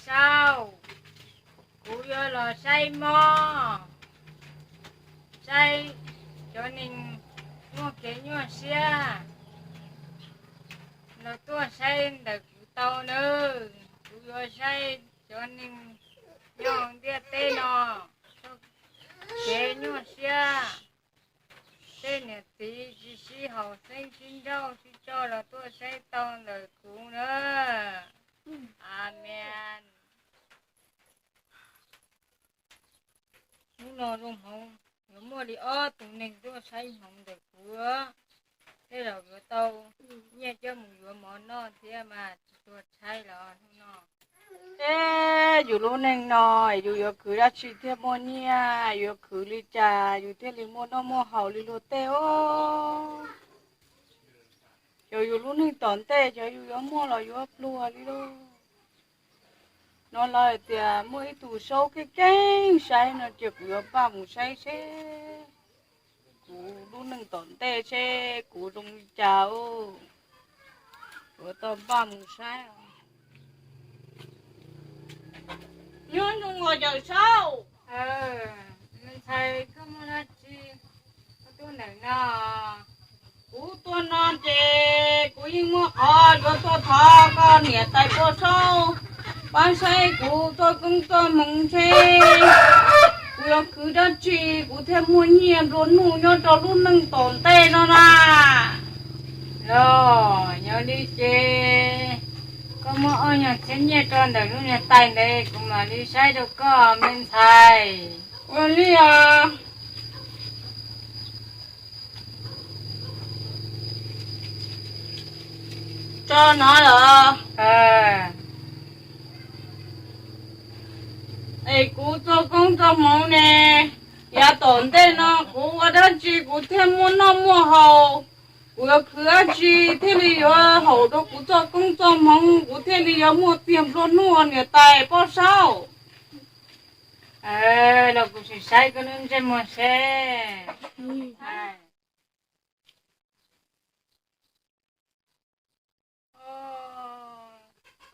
Saub, kuv yuav los saib mob, saib cov neeg muaj kev nyuaj siab los tuaj saib ntawm kuv tau nawb. Kuv yuav saib cov neeg nyob ntiaj teb no kev nyuaj siab. Tej niam txiv tsis sib haum xeeb sib nrauj sib coj los tuaj saib tau ntawm kuv na. Amen. Hnub no zoo hmoov yuav muaj li ob tug neeg tuaj saib hmoov ntawm kuv, tej zaum yuav tau nyiaj coj mus yuav mov noj thiab mas tsis tuag tshaib los hnub no. Eb, yus lub neej no yus yuav khwv dab tsi thiaj muaj nyiaj, yuav khwv li cas yus thiaj li muaj noj muaj haus li luag tej os? Xyov yus lub neej tom ntej xyov yus yuav muaj los yuav pluag li lauj. No lawv hais tias muaj ib tug saub keej keej saib no ces kuv yuav npaj mus saib seb kuv lub neej tom ntej seb kuv zoo li cas os. Kuv tau npaj mus saib. Nyob zoo os yawm saub. Me ntxhais, koj muaj dab tsi koj tuaj ntawm no? Kuv tuaj no ces kuv yeej muaj qhov yuav tuaj thov koj niam tais poj saub pab saib kuv txoj koob txoj hmoov seb kuv yuav khwv dab tsi kuv thiaj muaj nyiaj nplua nuj nyob rau lub neej tom ntej no na. Los yog li ces koj muab ob nyuag txhiab nyiaj rau ntawm lub niag tais ntawd kuv mam li saib rau koj me ntxhais. Ua li os. Tso no los. Es kuv txoj koob txoj hmoov ne, yav tom ntej no kuv ua dab tsi kuv thiaj muaj noj muaj haus? Kuv yuav khwv dab tsi thiaj li yuav haum rau kuv txoj koob txoj hmoov, kuv thiaj li yuav muaj txiag nplua nuj niam tais poj saub? Los kuv sim saib koj lub ntsej muag seb.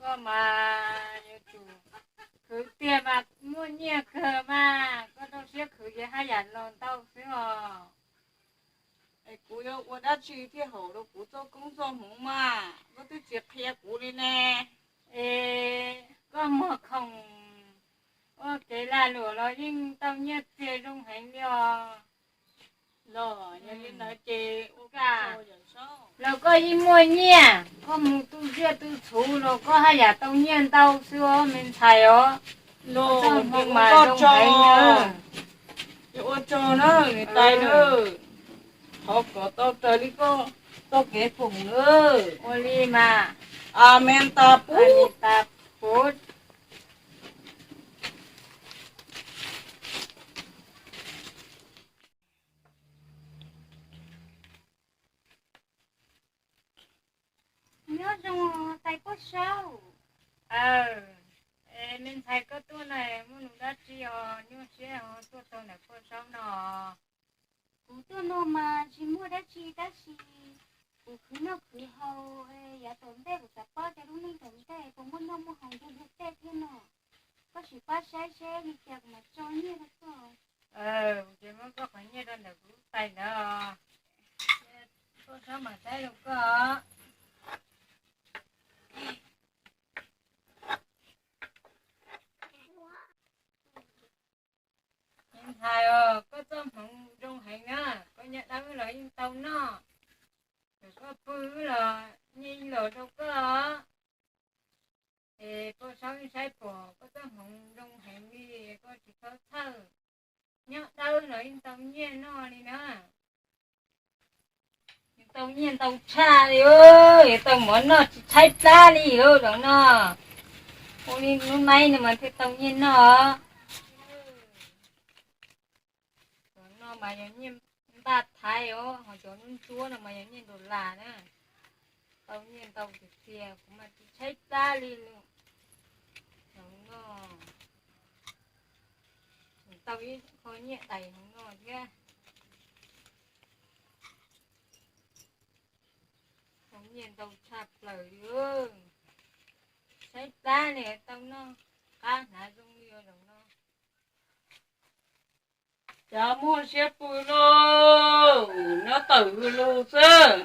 Koj mas yuav tsum khwv tiag mas muaj nyiaj kawg mas, koj rau siab khwv ces haj yam los ntau xwb os. Es kuv yuav ua dab tsi thiaj haum rau kuv txoj koob txoj hmoov mas, koj twb tsis qhia kuv li ne. Es koj muag khoom ua kev lag luam los yeej tau nyiaj txiag zoo heev li os. Los yog li ntawd ces ua, los koj yeej muaj nyiaj, koj mus tu tsiaj tu txhuv los koj haj yam tau nyiaj ntau xwb os me ntxhais os. Los txoj hmoov mas zoo heev na. Ua tsaug na niam tais na, thov kom tau raws li koj txoj kev foom na. Ua li mas. Amen tas pub. Nyob zoo tais poj saub. Es me ntxhais koj tuaj na muaj nug dab tsi os nyuaj siab ho tuaj txog ntawm poj saub no? Kuv tuaj no mas tsis muaj dab tsi tab sis kuv khwv noj khwv haus, yav tom ntej kuv xav paub cov lub neej tom ntej puas muaj noj muaj haus nrog luag tej thiab no. Koj sim pab saib seb li cas kuv mam tso nyiaj rau koj. Ces muab koj qhov nyiaj rau ntawm kuv lub tais ntawd, koj saib mam saib rau koj. Me ntxhais os, koj txoj hmoov zoo heev na, koj nyiaj dawb los yeej tau noj, koj pw los nyiaj yeej los rau koj. Es poj saub yeej saib pom koj txoj hmoov zoo heev li, koj tsis txhob txhawj, nyob dawb los yeej tau nyiaj noj li na. Tau nyiaj ntau tshaj li, yuav tau mov noj tsis tshaib plab li lauj zaum no. Ua li lub maib no mas thiaj tau nyiaj noj. Cov no mas yog nyiaj npaj thaiv os, ho cov ntsuab ntsuab no mas yog nyiaj dollar na. Tau nyiaj ntau tiag tiag, kuv mas tsis tshaib plab li lauj. Zaum no tau ib qho nyiaj tais zaum no thiab. Tau nyiaj ntau tshaj plaws li. Saib plab li tau noj, qab hnav zoo li los no. Cas muaj siab pw lauj, nyob tawm hws lus xwb.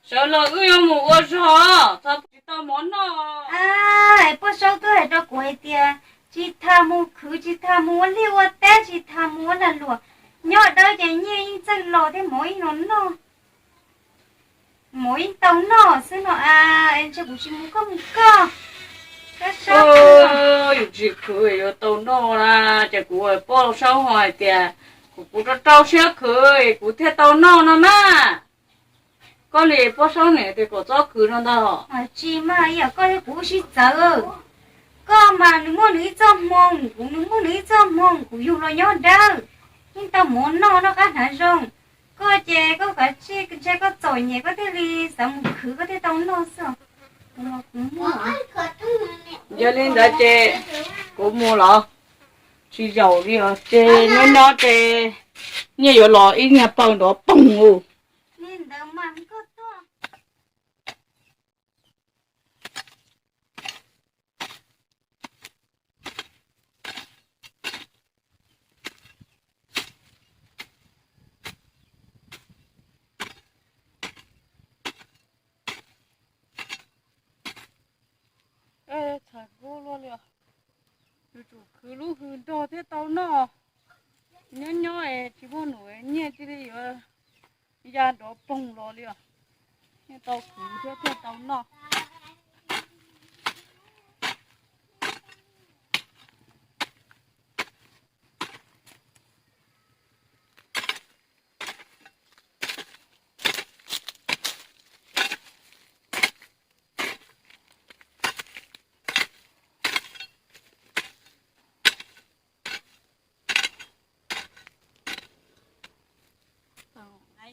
Sawv los wb yuav mus ua zog, txhob tsis tau mov noj. Poj Saub twb hais rau kuv hais tias tsis tham mus khwv, tsis tham mus ua liaj ua teb, tsis tham mus ua lag luam, nyob dawb ces nyiaj yeej txawj los thiab mov yeej los noj. Mov yeej tau noj xwb no a, ntshe kuv tsis mus koj mus koj. Yus tsis khwv yuav tau noj na, ces kuv poj Saub ho hais tias kuv, kuv rau rau siab khwv kuv thiaj tau noj no mas. Koj li poj Saub niam tias kom txhob khwv no ntag. Tsis mas, yog koj thiab kuv sib txawv. Koj mas nws muaj nws ib txoj hmoo, kuv nws muaj nws ib txoj hmoo, kuv yug los nyob dawb, yeej tau mov noj, noj qab hnav zoo. Koj ces koj kav tsij, ntshe koj txom nyem koj thiaj li xav mus khwv koj thiaj tau noj xwb. Yog li ntawd ces kuv mus los tsis zaum li os, ces nyob nyob ces nyiaj yuav los ib nyuag plaws nrov poog ua. Txhais kub luaj li os. Yuav tsum khwv lub hws nrog thiaj tau noj. Nyob nyob es tsis muaj num nyiaj cia li yuav ya nrov poog los li os. Yeej tau khwv thiab thiaj tau noj.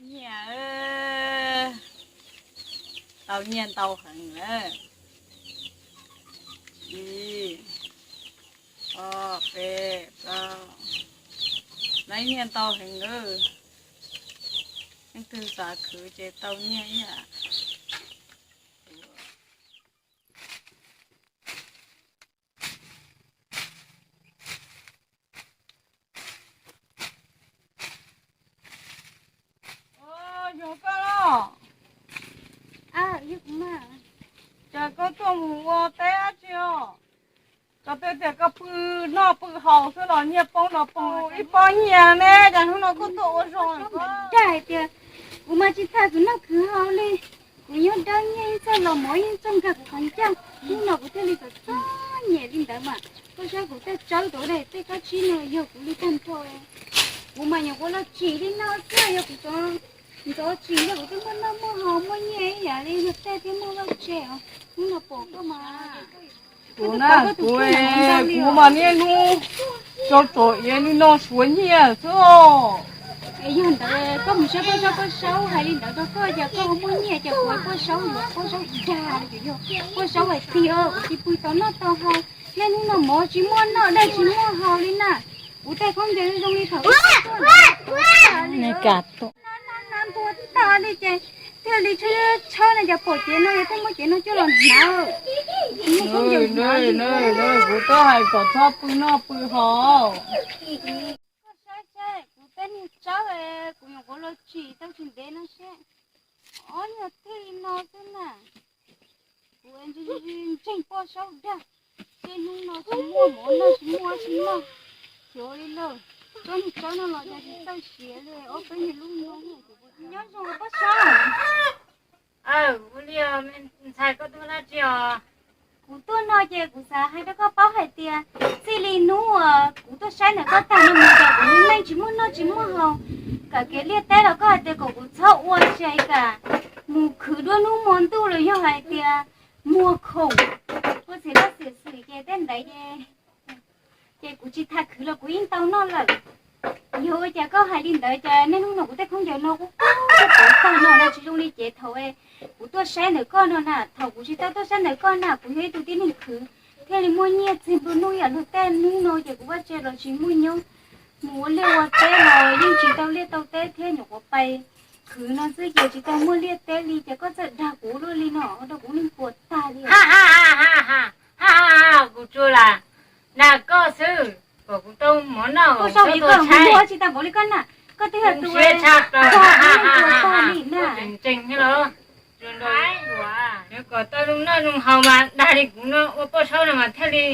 Nyiaj, tau nyiaj ntau heev lawm. Ib, ob, peb, plaub. Lawv nyiaj ntau heev lawm. Leej twg xav khwv ces tau nyiaj ib yam. Yog koj los? Cas koj tuaj mus ua teb dab tsi os? Koj twb tias koj pw noj pw haus xwb los nyiaj poob los poob ib pob nyiaj ne, cas hnub no koj tuaj ua zoo dag hais tias kuv mas tsis tham khwv noj khwv haus li. Kuv nyob dawb nyiaj yeej txawj los mov yeej txawj nkag kuv qhov ncauj, hnub no kuv thiaj li txom txom nyem li ntawd mas. Koj saib kuv tej tsawb rau tej kab tsib no yog kuv li tag nrho. Kuv mas nyuam qhuav los tsim li no xwb, yog kuv ntxov tsim yog kuv twb muaj noj muaj haus muaj nyiaj ib yam li luag tej thiab muaj vaj tse os. Hnub no pom koj mas. Kuv na, kuv, kuv mas niaj hnub tso tsom iav li no suav nyiaj xwb os. Es yog ntawd koj mus saib Paj Saub, Paj Saub hais li ntawd rau koj, yog koj muaj nyiaj ces kuv Paj Saub yuav, Paj Saub dag li ces yog Paj Saub hais tiag, kuv tsis pw tau noj tau haus, niaj hnub no mov tsis muaj noj, dej tsis muaj haus li na. Kuv tej khaub ncaws zoo li thaum ub tuaj na, ntuag tag li ces thiaj li tshawb tshawb no ces pom cev no yog thiaj muab cev no coj los hnav. Kuv twb hais kom txhob pw noj pw haus. Koj saib seb kuv tej niag tsawb, kuv nyuam qhuav los tsim tau tsis ntev no seb, ob niag thiaj li no xwb na. Kuv ntseeg Paj Saub dag, tej hnub no tsis muaj mov noj tsis muaj tsis noj, xyov li lawm. Koj niag tsawb no los yog tsis txawj siav li, ob peb niag lub no. Nyob zoo Paj Saub. Aw, ua li os, me ntxhais koj tuaj dab tsi os? Kuv tuaj no ces kuv xav hais rau koj paub hais tias txij li hnub uas kuv tuaj saib ntawm koj tag no mus ces kuv lub neej tsis muaj noj tsis muaj haus. Kawm kev liaj teb los koj hais tias kom kuv txhob ua, tsis hais kam mus khwv duab hnub hmo ntuj los yog hais tias muag khoom, ua txiv laj xwm xwm ces tej ntawd ces, ces kuv tsis tham khwv los kuv yeej tau noj lawm. Yog ua cas koj hais li ntawd ces niaj hnub no kuv tej khaub ncaws no kuj kuj tag no na, tsis zoo li ces thaum kuv tuaj saib ntawm koj no na. Thaum kuv tsis tau tuaj saib ntawm koj na kuv yog ib tug tib neeg khwv thiaj li muaj nyiaj txig nplua nuj ib yam luag tej. Hnub no ces kuv vaj tse los tsis muaj nyob, mus ua liaj ua teb los yeej tsis tau liaj tau teb thiab, nyuam qhuav pais khwv no xwb ces tsis tau muaj liaj teb li ces koj txawm dag kuv luaj li no rau kuv neeg puas tag li. Tsuas lam dag koj xwb, kom kuv tau mov noj. Koj sau tsis tau npaum li koj na, koj twb yog tus siab tshaj plaws, ntseeg thiab los. Yuav kom tau zoo noj zoo haus mas dag li kuv no ua poj saub no mas thiaj li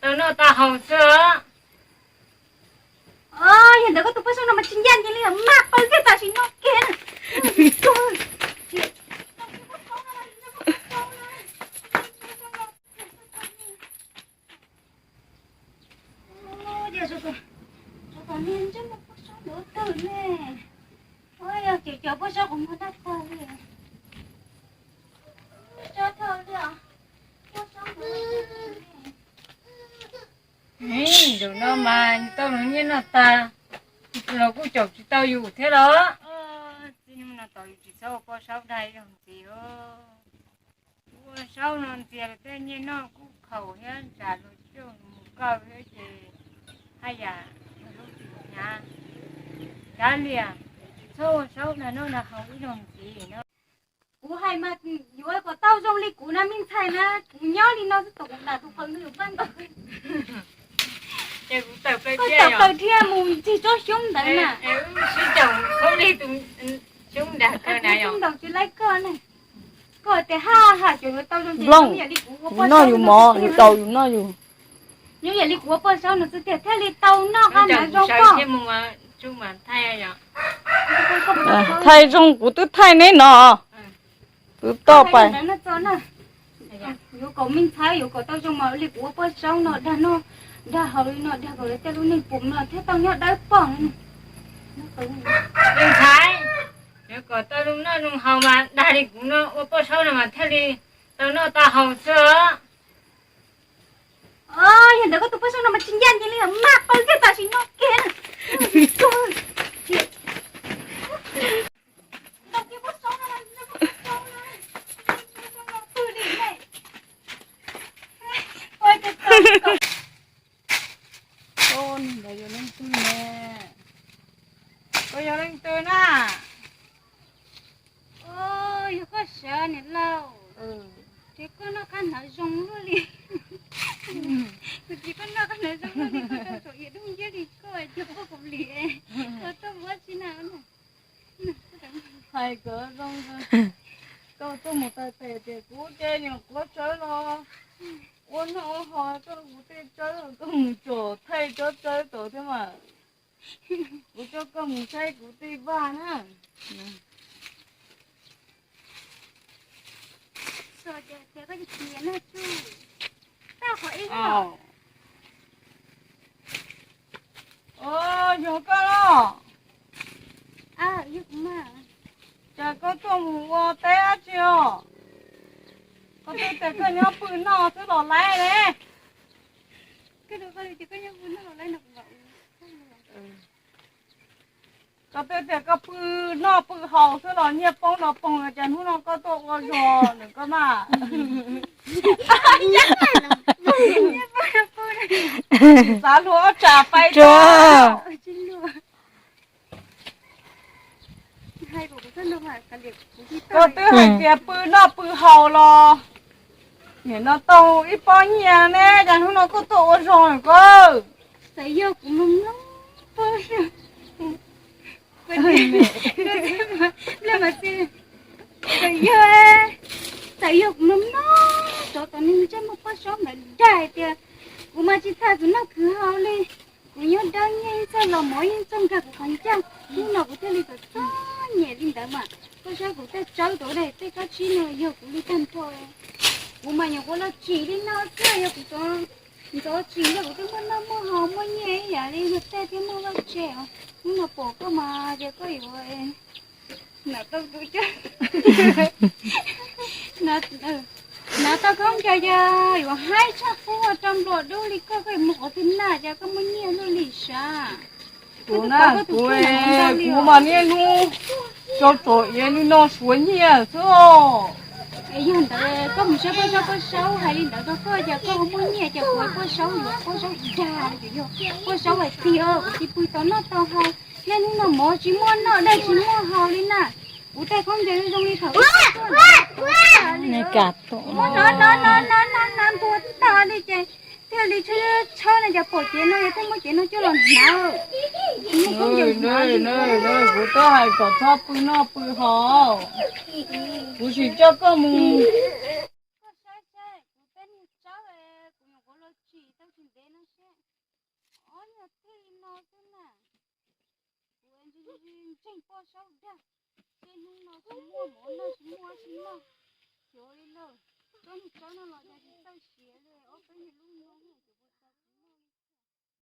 tau noj tau haus xwb os. Yog ntawd koj tus poj saub no mas tsis ncaj ncees li, maj qau kiag tam sim no kiag na. Cov niag ntsej muag poj saub ntawd twg ne? Ua yog ces cov poj saub kuv muag tag tag li. Tso thawj li os. Poj saub ntawd twg ne? Zaum no mas tau lub nyiaj noj tas, los kuj caum tsis tau yus thiab los. Txij hnub no tod yus tsis txhob ua poj saub dag ib zaug ntxiv. Ua saub no ntxias tej nyiaj noj kuj khaus thiab, tsam luag coj mus kaw thiab ces haj yam lub tsis hnyav. Kav liam, tsis txhob ua saub dag noj dag haus ib zaug ntxiv no. Kuv hais mas yuav kom tau zoo li kuv na me ntxhais na, kuv nyob li no xwb tus kuv nram tus qhov nws paj ntawd. Koj tawm plaws thiaj mus ncig tsob xyoob ntawd na. Xyoob ntaus tsis laib koj ne. Koj tias haj haj cov yuav tau zoo ces Nplooj, yus noj yus mov, yus daus yus noj yus. Nyob yam li kuv ua poj saub no xwb tiag thiaj li tau noj qab hnav zoo koj. Thaij zoo kuv twb thaij neb no. Twb toj pais. Yuav kom me ntxhais yuav kom tau zoo mas li kuv ua poj saub no dag noj dag haus li no dag kom tej lub neej pum no thiaj tau nyob dawb paug. Me ntxhais, yuav kom tau zoo noj zoo haus mas dag li kuv no ua poj saub no mas thiaj li tau noj tau haus xwb os. Yog ntawd koj tus poj saub no mas tsis ncaj ncees li, maj qau kiag tam sim no kiag na. Koj ntawd yog leej twg ne? Koj yog leej twg na? Yog koj sawv niam laus, ces koj noj qab hnav zoo luaj li. Kuv tsis koj noj qab hnav zoo luaj li, koj tau saum iav dub nciab li koj, yog koj kaus lim, koj tuaj mus ua tsi na? Hais kom zoo, koj tuaj mus taw tes tias kuv ces nyuam qhuav tsawv los ua noj ua haus, koj kuv tej tsawb koj mus tsom thaij tsob tsawb tod thiab mas. Kuv coj koj mus saib kuv tej vaj na. Yog koj los? Cas koj tuaj mus ua teb dab tsi os? Koj twb tias koj nyob pw noj xwb los laiv ne. Koj twb tias koj pw noj pw haus xwb los nyiaj poob los poog, cas hnub no koj tuaj ua zog nws koj mas. Xav luag ob tsam pais tso. Koj twb hais tias pw noj pw haus los nim no tau ib pob nyiaj ne, cas hnub no koj tuaj ua zog nws koj. Txawm yog kuv mloog mloog pw, txawm yog, txawm yog kuv mloog mloog rov tom neeg ntsej muag poj saub ntawd dag hais tias kuv mas tsis txhaj khwv noj khwv haus li, kuv nyob dawb nyiaj ib txoj los mov ib txoj nkag kuv qhov ncauj, hnub no kuv thiaj li txom txom nyem li ntawd mas. Koj saib kuv tej tsawb tod ne, tej kab tsib no yog kuv li tag nrho. Kuv mas nyuam qhuav los tsim li no xwb, yog kuv ntxov tsim ntshe kuv twb muaj noj muaj haus muaj nyiaj ib yam li luag tej thiab muaj vaj tse os. Hnub no pom koj mas ces koj yuav hnav tau khaub ncaws, hnav tau khaub ncaws ces yuav haib tshaj qub rau nplua dub li koj, koj yuav mus qhov twg na ces koj muaj nyiaj luaj li sav. Kuv na, kuv, kuv mas niaj hnub tso tsom iav li no suav nyiaj xwb os. Yog ntawd koj mus saib poj saub, poj saub hais li ntawd rau koj ces koj ho muaj nyiaj ces kuv poj saub yuav poj saub dag li, yog poj saub hais tias kuv tsis pw tau noj tau haus, niaj hnub no mov tsis muaj noj, dej tsis muaj haus li na. Kuv tej khaub ncaws zoo li thaum ub tuaj ntawd, no no no no no npua tag li ces Li tshawb tshawb no cas pom cev no yog thiaj muab cev no coj los hnav. Kuv twb hais kom txhob pw noj pw haus, kuv sim coj koj mus. Koj saib saib kuv tej niag tsawb, kuv nyuam qhuav los tsim tau tsis ntev no seb, ob niag tij no xwb na. Kuv ntseeg poj saub dag, tej hnub no tsis muaj mov noj tsis muaj dab tsi noj, xyov li lawm. Koj niag tsawb no los cas tsis txawj siav li, ob peb niag lub no.